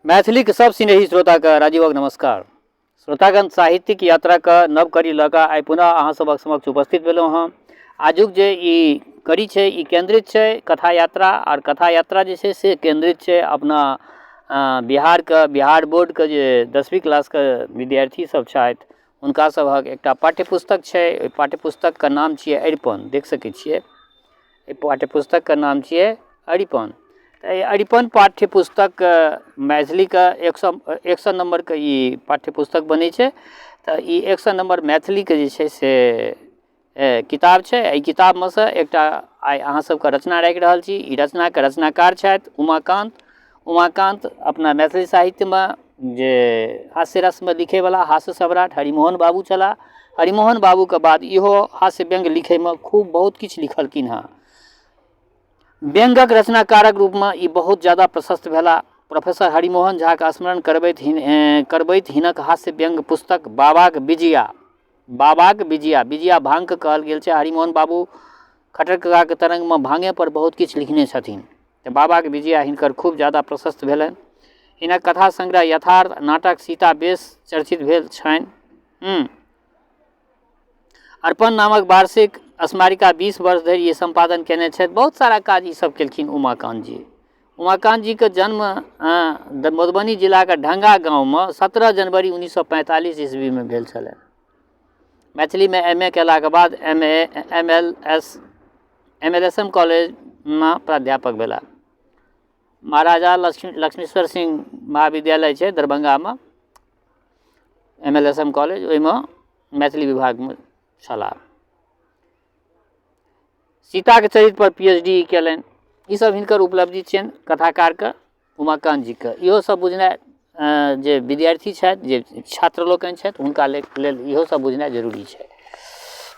मैथिलीक सब स्नेही श्रोताके राजीवक नमस्कार। श्रोतागण, साहित्यिक यात्राके नव कड़ी लऽ कऽ आइ पुनः अहाँ सभक समक्ष उपस्थित भेलहुँ हँ। आजुक जे ई कड़ी छै, ई केन्द्रित छै कथा यात्रा, आओर कथा यात्रा जे छै से केन्द्रित छै अपना बिहारके बिहार बोर्डके जे 10वीं क्लासके विद्यार्थी सब छथि, हुनका सभक एकटा पाठ्य पुस्तक छै। ओहि पाठ्य पुस्तकके नाम छियै अरिपन। देख सकै छियै, एहि पाठ्य पुस्तकके नाम छियै अरिपन। तऽ एहि अरिपन पाठ्य पुस्तकके मैथिलीके 100 नम्बरके ई पाठ्य पुस्तक बनै छै। तऽ ई 100 नम्बर मैथिलीके जे छै से किताब छै। एहि किताबमे सँ एकटा आइ अहाँ सबके रचना राखि रहल छी। ई रचनाके रचनाकार छथि उमाकान्त। उमाकान्त अपना मैथिली साहित्यमे जे हास्य रसमे लिखैवला हास्य सम्राट हरिमोहन बाबू छलाह, हरिमोहन बाबूके बाद इहो हास्य व्यङ्ग्य लिखैमे खूब बहुत किछु लिखलखिन हँ। व्यङ्ग्यक रचनाकारक रूपमे ई बहुत ज्यादा प्रशस्त भेलाह। प्रोफेसर हरिमोहन झाके स्मरण करबैत हिनक हास्य व्यङ्ग्य पुस्तक बाबाक बिजिया, बाबाक बिजिया, बिजिया भाँगके कहल गेल छै। हरिमोहन बाबू खट्टर ककाके तरङ्गमे भाँगेपर बहुत किछु लिखने छथिन। तऽ बाबाके विजया हिनकर खूब ज्यादा प्रशस्त भेलनि। हिनक कथा संग्रह यथार्थ, नाटक सीता बेस चर्चित भेल छनि। अर्पण नामक वार्षिक स्मारिका 20 वर्ष धरि ई सम्पादन कयने छथि। बहुत सारा काज ई सब केलखिन उमाकान्त जी। उमाकान्त जीके जन्म मधुबनी जिलाके ढंगा गाँवमे 17 जनवरी 1945 ईस्वीमे भेल छलनि। मैथिलीमे एम ए केलाके बाद M A M L S M L S M कॉलेजमे प्राध्यापक भेलाह। महाराजा लक्ष्मीश्वर सिंह महाविद्यालय छै दरभंगामे, M L S M college, ओहिमे मैथिली विभागमे छलाह। सीताके चरित्रपर पी एच डी कयलनि। ईसब हिनकर उपलब्धि छियनि कथाकारके उमाकान्त जीके। इहो सब बुझनाइ जे विद्यार्थी छथि, जे छात्र लोकनि छथि, हुनका लेल इहो सब बुझनाइ जरूरी छै।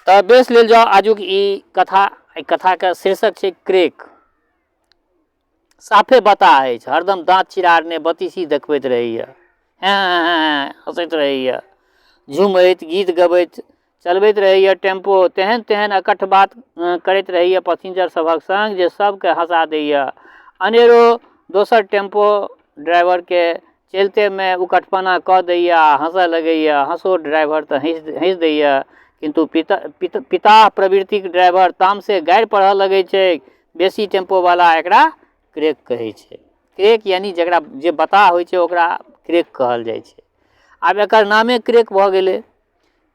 तऽ बेस लेल जाउ आजुक ई कथा। एहि कथाके शीर्षक छै क्रेक। साफे बताह अछि, हरदम दाँत चिरारने बतीसी देखबैत रहैए, हेँ हेँ हँसैत रहैए, झुमैत गीत गबैत चलबैत रहैए टेम्पो। तेहन तेहन अकठ बात करैत रहैए पसिंजर सभक संग जे सबके हँसा दैए। अनेरो दोसर टेम्पो ड्राइवरके चलितेमे उकठपना कऽ दैए आ हँसऽ लगैए। हँसो ड्राइवर तऽ हँसि दैए, किन्तु पिता प्रवृत्तिक ड्राइवर तामसे गारि पढ़ऽ लगै छै। बेसी टेम्पोवला एकरा क्रेक कहै छै। क्रेक यानि जकरा जे बताह होइ छै ओकरा क्रेक कहल जाइ छै। आब एकर नामे क्रेक भऽ गेलै।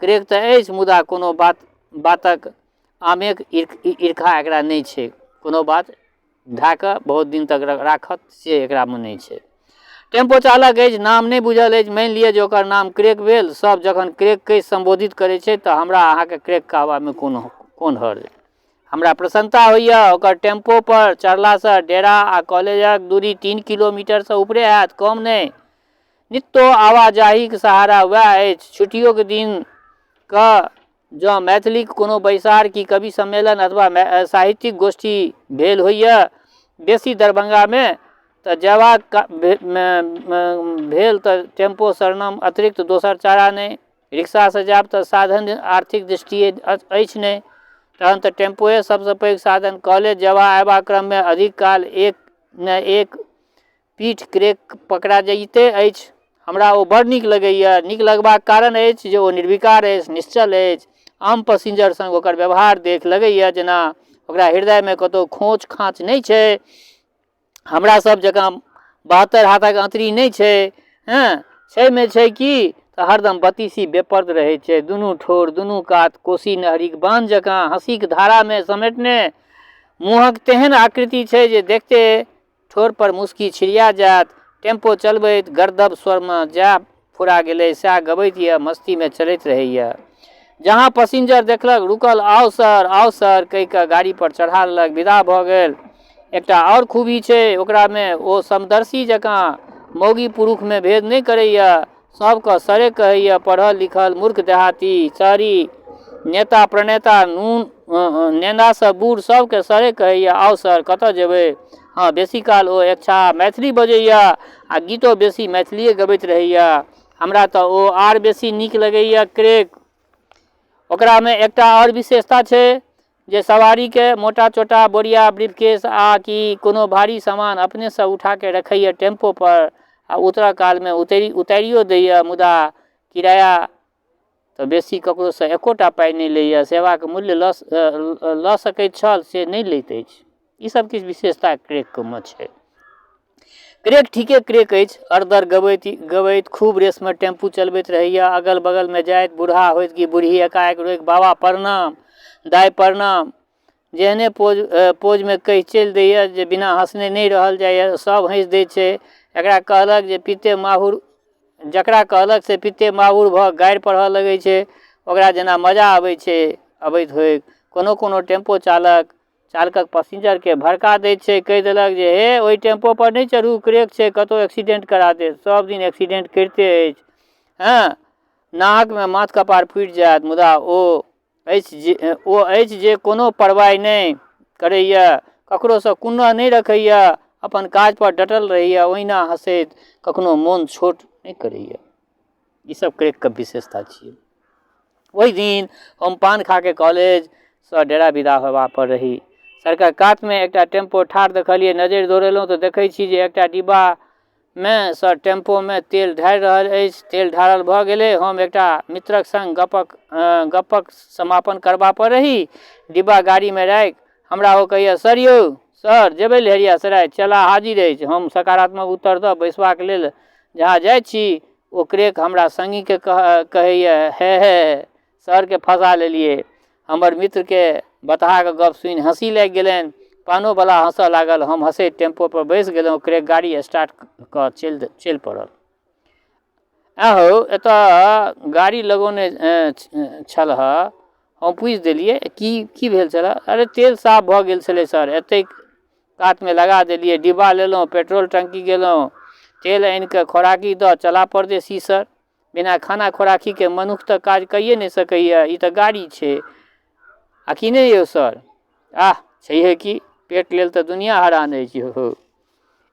क्रेक तऽ अछि, मुदा कोनो बातक आमेक ईर्खा एकरा नहि छै। कोनो बात धए कऽ बहुत दिन तक राखत से एकरामे नहि छै। टेम्पो चालक अछि, नाम नहि बुझल अछि, मानि लिअ जे ओकर नाम क्रेक भेल। सब जखन क्रेक कहि सम्बोधित करै छै तऽ हमरा अहाँके क्रेक कहबामे कोन हर्ज। हमरा प्रसन्नता होइए ओकर टेम्पोपर चढ़लासँ। डेरा आ कॉलेजक दूरी 3 किलोमीटरसँ ऊपरे हैत, कम नहि। नित्यो आवाजाहीक सहारा वएह अछि। छुट्टियोके दिन कऽ जँ मैथिलीक कोनो बैसार कि कवि सम्मेलन अथवा साहित्यिक गोष्ठी भेल होइए बेसी दरभंगामे तऽ जयबाक भेल तऽ टेम्पो शरणम अतिरिक्त दोसर चारा नहि। रिक्शासँ जायब तऽ साधन आर्थिक दृष्टिए अछि नहि, तहन तऽ टेम्पोए सबसँ पैघ साधन। कॉलेज जयबा अयबा क्रममे अधिक काल एक ने एक पीठ क्रेक पकड़ा जाइते अछि। हमरा ओ बड़ नीक लगैए। नीक लगबाक कारण अछि जे ओ निर्विकार अछि, निश्चल अछि। आम पसिंजर सङ्ग ओकर व्यवहार देखि लगैए जेना ओकरा हृदयमे कतहु खोँच खाँच नहि छै, हमरा सब जकाँ 72 हाथक अँतरी नहि छै। हँ, छैमे छै कि तऽ हरदम बतीसी बेपर्द रहै छै। दुनू ठोर दुनू कात कोसी नहरीक बान्ह जकाँ हँसीक धारामे समेटने। मुँहक तेहन आकृति छै जे देखते ठोरपर मुस्की छिड़िया जायत। टेम्पो चलबैत गर्दभ स्वरमे जएह फुरा गेलै सएह गबैत यऽ, मस्तीमे चलैत रहैए। जहाँ पसिंजर देखलक रुकल, आउ सर, आउ सर कहि कऽ गाड़ीपर चढ़ा लेलक, विदा भऽ गेल। एकटा आओर खूबी छै ओकरामे, ओ समदर्शी जकाँ मौगी पुरुषमे भेद नहि करैए, सबके सरे कहैए। पढ़ल लिखल, मूर्ख, देहाती, शहरी, नेता प्रणेता, नून नेनासँ बूढ़ सबके सरे कहैए, आउ सर, कतऽ जेबै? हँ, बेसी काल ओ एकछाहा मैथिली बजैए आ गीतो बेसी मैथिलिए गबैत रहैए। हमरा तऽ ओ आर बेसी नीक लगैए क्रेक। ओकरामे एकटा आओर विशेषता छै जे सवारीके मोटा चोटा बोरिया, ब्रीफकेस आ कि कोनो भारी सामान अपनेसँ उठाके रखैए टेम्पोपर। आ उतरऽ कालमे उतारि उतारिओ दैए, मुदा किराया तऽ बेसी ककरोसँ एकोटा पाइ नहि लैए। सेवाके मूल्य लऽ लऽ सकैत छल, से नहि लैत अछि। ईसब किछु विशेषता क्रेकमे छै। क्रेक ठीके क्रेक अछि। अरदर गबैत गबैत खूब रेसमे टेम्पू चलबैत रहैए। अगल बगलमे जाइत बूढ़ा होइत कि बूढ़ी एकाएक रोकि बाबा प्रणाम, दाइ प्रणाम, जेहने पोज पोजमे कहि चलि दैए जे बिना हँसने नहि रहल जाइए। सभ हँसि दै छै। एकरा कहलक जे पिते माहुर, जकरा कहलक से पिते माहुर भऽ गारि पढ़ऽ लगै छै। ओकरा जेना मजा अबै छै, अबैत होइ। कोनो कोनो टेम्पो चालक चालकक पसिंजरके भड़का दै छै, कहि देलक जे हे ओहि टेम्पोपर नहि चढ़ू, क्रेक छै, कतहु एक्सीडेंट करा देत, सभ दिन एक्सीडेंट करिते अछि। हँ, नाहकमे माथ कपार फुटि जायत। मुदा ओ अछि जे कोनो परवाहि नहि करैए, ककरोसँ कोनो नहि रखैए, अपन काजपर डटल रहैए, ओहिना हँसैत कखनो मोन छोट नहि करैए। ईसब क्रेकके विशेषता छियै। ओहि दिन हम पान खाके कॉलेजसँ डेरा विदा होबापर रही। सड़कक कातमे एकटा टेम्पो ठाढ़ देखलियै। नजरि दौड़ेलहुँ तऽ देखै छी जे एकटा डिब्बामे सँ टेम्पोमे तेल ढारि रहल अछि। तेल ढारल भऽ गेलै। हम एकटा मित्रक सङ्ग गपक गपक समापन करबापर रही। डिब्बा गाड़ीमे राखि हमरा ओ कहैए, सर यौ सर, जेबै लहेरियासराय? चला हाजिर अछि। हम सकारात्मक उत्तर दऽ बैसबाक लेल जहाँ जाइ छी, ओ क्रेक हमरा सङ्गीके कहैए, हे हे, सरके फँसा लेलियै। हमर मित्रके बतहाके गप सुनि हँसी लागि गेलनि। पानोवला हँसऽ लागल। हम हँसैत टेम्पोपर बैस गेलहुँ। क्रेक गाड़ी स्टार्ट कऽ चलि चलि पड़ल। ऐँ हौ, एतऽ गाड़ी लगौने छलह? हम पूछि देलियै। की की भेल छलऽ? अरे, तेल साफ भऽ गेल छलै सर, एतै कातमे लगा देलियै। डिब्बा लेलहुँ, पेट्रोल टंकी गेलहुँ, तेल आनिकऽ खोराकी दऽ चला परदेसी सर। बिना खाना खोराकीके मनुख तऽ काज कैए नहि सकैए, ई तऽ गाड़ी छै आ कि नहि यौ सर? आह, छैहे की, पेट लेल तऽ दुनिआँ हरान अछि यौ।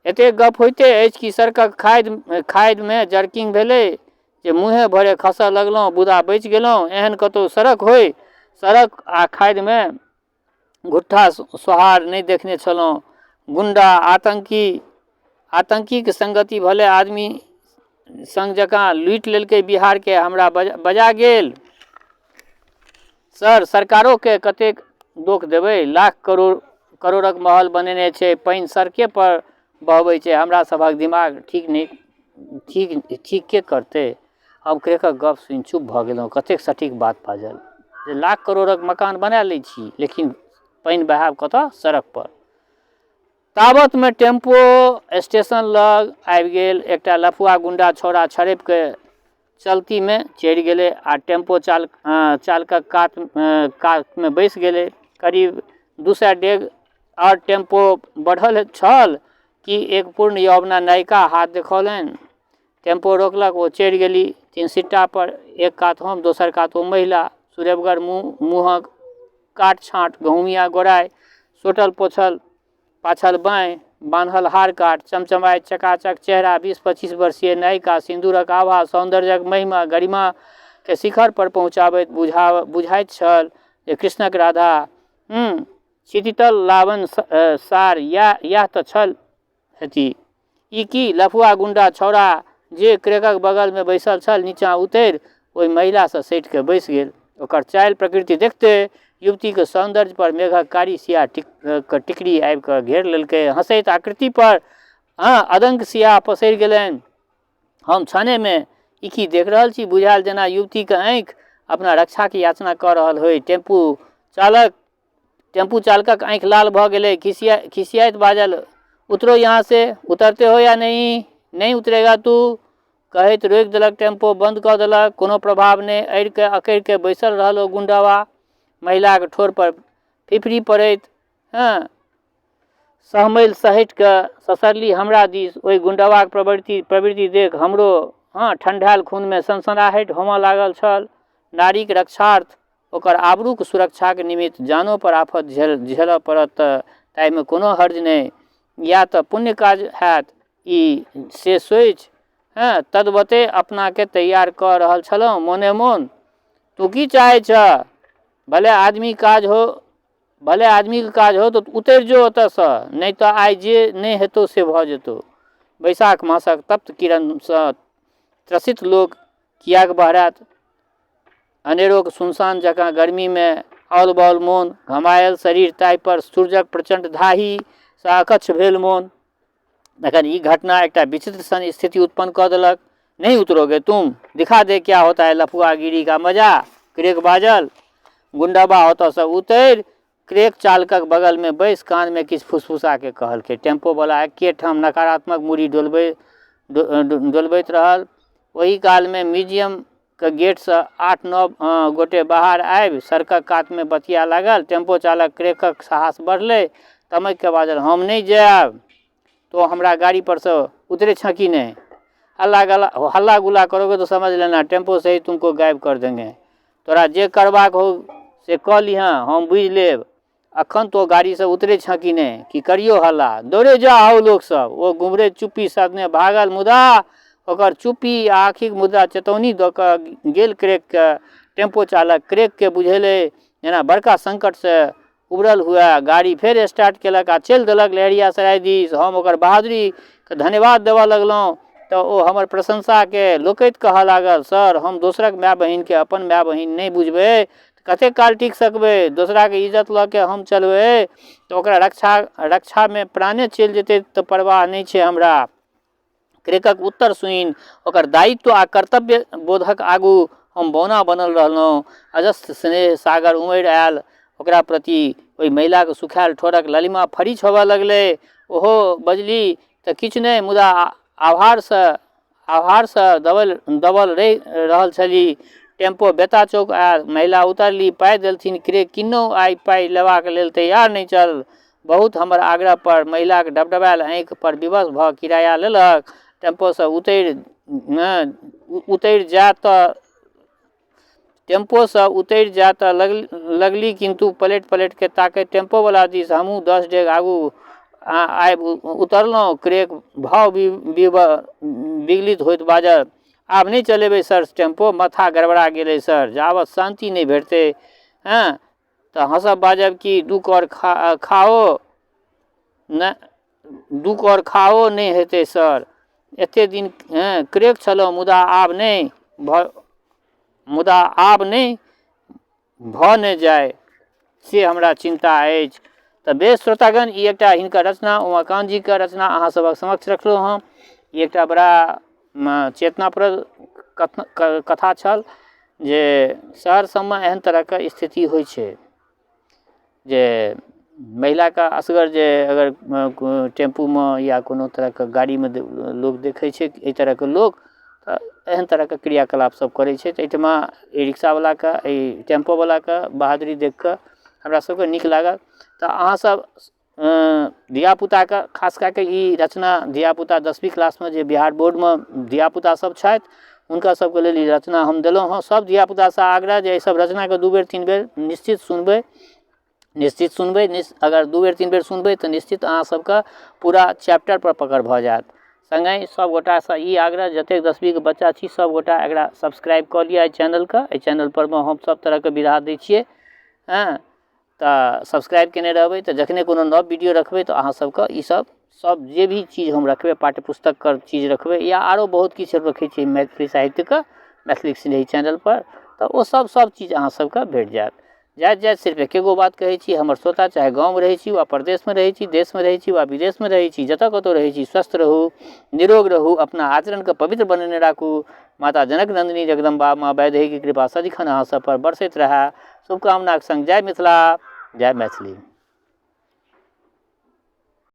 एतेक गप होइते अछि कि सड़कक खादि खादिमे जर्किंग भेलै जे मुँहे भरे खसऽ लगलहुँ, मुदा बचि गेलहुँ। एहन कतहु सड़क होइ? सड़क आ खादिमे घुट्ठा सोहार नहि देखने छलहुँ। गुण्डा आतङ्की आतङ्कीके सङ्गति भले आदमी सङ्ग जकाँ लूटि लेलकै बिहारके। हमरा बजा गेल सर। सरकारोके कतेक दोख देबै? लाख करोड़ करोड़क महल बनेने छै, पानि सड़केपर बहबै छै। हमरा सभक दिमाग ठीक नहि ठीक ठीक के करतै? हम क्रेकक गप सुनि चुप भऽ गेलहुँ। कतेक सटीक बात बाजल जे लाख करोड़क मकान बना लै छी, लेकिन पानि बहायब कतऽ? सड़कपर। ताबतमे टेम्पो स्टेशन लग आबि गेल। एकटा लफुआ गुण्डा छौड़ा छड़पिके चलतीमे चढ़ि गेलै आ टेम्पो चालकक कात कातमे बैस गेलै। करीब 200 डेग आओर टेम्पो बढ़ल छल कि एक पूर्ण यौवना नायिका हाथ देखौलनि। टेम्पो रोकलक, ओ चढ़ि गेली। 3 सीटापर एक कात हम, दोसर कात ओ महिला। सुरेबगर मुँहक काट छाँट, गहुमिया गोराइ, सोटल पोछल पाछल बाँहि, बान्हल हार काट, चमचमाइत चकाचक चेहरा, 20-25 वर्षीय नायिका, सिन्दूरक आभा, सौन्दर्यक महिमा गरिमाके शिखरपर पहुँचाबैत बुझाइत छल जे कृष्णक राधा क्षितितल लावन सार इएह इएह तऽ छल हेती। ई की? लफुआ गुण्डा छौड़ा जे क्रेकक बगलमे बैसल छल, नीचाँ उतरि ओहि महिलासँ सटि कऽ बैसि गेल। ओकर चालि प्रकृति देखिते युवतीके सौन्दर्यपर मेघक कारी सियाह के टिकरी आबि कऽ घेर लेलकै। हँसैत आकृतिपर हँ अदंक सियाह पसरि गेलनि। हम क्षणेमे ई की देख रहल छी? बुझायल जेना युवतीके आँखि अपना रक्षाके याचना कऽ रहल होइ। टेम्पू चालकक आँखि लाल भऽ गेलै। खिसियाइत बाजल, उतरो यहाँ से, उतरते हो या नहीं? नहीं उतरेगा तू? कहैत रोकि देलक, टेम्पो बन्द कऽ देलक। कोनो प्रभाव नहि। अड़िके अकड़िके बैसल रहल ओ गुण्डावा। महिलाके ठोरपर फिफरी पड़ैत हँ सहमैल सहटि कऽ ससरली हमरा दिस। ओहि गुण्डवाक प्रवृत्ति देख हमरो हँ ठण्ढायल खूनमे सनसनाहटि होमऽ लागल छल। नारीक रक्षार्थ ओकर आबरूके सुरक्षाके निमित्त जानोपर आफत झेलऽ पड़त तऽ ताहिमे कोनो हर्ज नहि, या तऽ पुण्य काज हैत ई, से सोचि हँ तद्वते अपनाके तैयार कऽ रहल छलहुँ मोने मोन। तू की चाहै छह? भले आदमी काज हो, भले आदमीके काज हो, तऽ उतरि जो ओतऽसँ, नहि तऽ आइ जे नहि हेतौ से भऽ जेतौ। बैसाख मासक तप्त किरणसँ त्रसित लोक किएक बहरायत? अनेरोक सुनसान जकाँ गर्मीमे औल बौल मोन, घमायल शरीर, ताहिपर सूर्यक प्रचण्ड धाहीसँ अकच्छ भेल मोन। तखन ई घटना एकटा विचित्र सन स्थिति उत्पन्न कऽ देलक। नहीं उतरोगे तुम? दिखा दे क्या होता है लफुआगिरी का मजा। क्रेक बाजल। गुण्डबा ओतऽसँ उतरि क्रेक चालकक बगलमे बैसि कानमे किछु फुसफुसाके कहलकै। टेम्पोवला एकेठाम नकारात्मक मूड़ी डोलबैत रहल। ओही कालमे म्यूजियमके गेटसँ 8-9 गोटे बाहर आबि सड़कक कातमे बतिया लागल। टेम्पो चालक क्रेकक साहस बढ़लै। तमकिके बाजल, हम नहि जायब। तो हमरा गाड़ी परसँ उतरे छँ कि नहि? हल्ला गुल्ला करोगे तो समझ लेना टेम्पो से ही तुमको गायब कर देंगे। तोरा जे करबाक हो से कऽ लिहँ, हम बुझि लेब। अखन तो गाड़ीसँ उतरे छँ कि नहि? कि करियो हल्ला? दौड़े जा हौ लोकसभ। ओ गुमरैत चुप्पी साधने भागल, मुदा ओकर चुप्पी आ आँखिक मुद्रा चेतौनी दऽ कऽ गेल क्रेकके। टेम्पो चालक क्रेकके बुझेलै जेना बड़का संकटसँ उबरल हुअए। गाड़ी फेर स्टार्ट केलक आ चलि देलक लहेरियासराय दिस। हम ओकर बहादुरीके धन्यवाद देबऽ लगलहुँ तऽ ओ हमर प्रशंसाके लोकैत कहऽ लागल, सर, हम दोसरक माय बहिनके अपन माय बहिन नहि बुझबै तऽ कतेक काल टिक सकबै? दोसराके इज्जत लऽ कऽ हम चलबै तऽ ओकरा रक्षामे प्राणे चलि जेतै तऽ परवाह नहि छै हमरा। क्रेकक उत्तर सुनि ओकर दायित्व आ कर्तव्य बोधक आगू हम बौना बनल रहलहुँ। अजस्र स्नेह सागर उमड़ि आयल ओकरा प्रति। ओहि महिलाक सुखायल ठोरक ललिमा फरीछ होबऽ लगलै। ओहो बजली तऽ किछु नहि, मुदा आभारसँ दबल रहि रहल छली। टेम्पो बेता चौक आयल। महिला उतरली, पाइ देलथिन। क्रेक किन्नहु आइ पाइ लेबाक लेल तैयार नहि छल। बहुत हमर आग्रह पर महिलाक डबडबायल आँखि पर विवश भऽ किराया लेलक। टेम्पोसँ उतरि उतरि जाय तऽ टेम्पोसँ उतरि जाय तऽ लगली, किन्तु पलटि पलटिके ताकैत टेम्पोवला दिस। हमहूँ 10 डेग आगू आबि उतरलहुँ। क्रेक भाव विगलित होइत बाजल, आब नहि चलेबै सर टेम्पो, माथा गड़बड़ा गेलै सर। जाबत शान्ति नहि भेटतै हँ तऽ हँसब बाजब कि दू कौर खाओ नहि, दू कौर खाओ नहि हेतै सर। एते दिन क्रेक छलहुँ, मुदा आब नहि भऽ मुदा आब नहि भऽ ने जाय से हमरा चिन्ता अछि। तऽ बेस श्रोतागण, ई एकटा हिनकर रचना, उमाकान्त जीके रचना अहाँ सभक समक्ष रखलहुँ हँ। ई एकटा बड़ा चेतनाप्रद कथा छल जे शहर सबमे एहन तरहके स्थिति होइ छै जे महिलाके असगर जे अगर टेम्पूमे या कोनो तरहके गाड़ीमे लोक देखै छै एहि तरहके लोक, तऽ एहन तरहके क्रियाकलाप सब करै छै। तऽ एहिठमा एहि रिक्शावलाके, एहि टेम्पोवलाके बहादुरी देखिकऽ हमरा सबके नीक लागल। तऽ अहाँसब धियापुताके खास कए कऽ ई रचना, धियापुता 10वीं क्लासमे जे बिहार बोर्डमे धियापुता सब छथि, हुनका सबके लेल ई रचना हम देलहुँ हँ। सब धियापुतासँ आग्रह जे एहिसब रचनाके 2 बेर 3 बेर निश्चित सुनबै, निश्चित सुनबै। अगर 2 बेर 3 बेर सुनबै तऽ निश्चित अहाँ सबके पूरा चैप्टरपर पकड़ भऽ जायत। सङ्गहि सबगोटासँ ई आग्रह, जतेक 10वींके बच्चा छी सबगोटा एकरा सब्सक्राइब कऽ लिअ एहि चैनलके। एहि चैनलपर मे हम सब तरहके विधा दै छियै। हँ, तऽ सब्सक्राइब केने रहबै तऽ जखने कोनो नव वीडियो रखबै तऽ अहाँ सबके ई सब सब जे भी चीज हम रखबै, पाठ्यपुस्तकके चीज रखबै या आरो बहुत किछु रखै छियै मैथिली साहित्यके मैथिली स्नेही चैनलपर, तऽ ओ सब सब चीज अहाँ सबके भेट जायत। जाइत जाइत सिर्फ एके गो बात कहै छी, हमर श्रोता चाहे गाँवमे रहै छी वा परदेशमे रहै छी, देशमे रहै छी वा विदेशमे रहै छी, जतऽ कतौ रहै छी, स्वस्थ रहू, निरोग रहू, अपना आचरणके पवित्र बनेने राखू। माता जनक नन्दिनी जगदम्बा माँ वैदेहीके कृपा सदिखन अहाँ सबपर बरसैत रहए। शुभकामनाके सङ्ग जय मिथिला, जय मैथिली।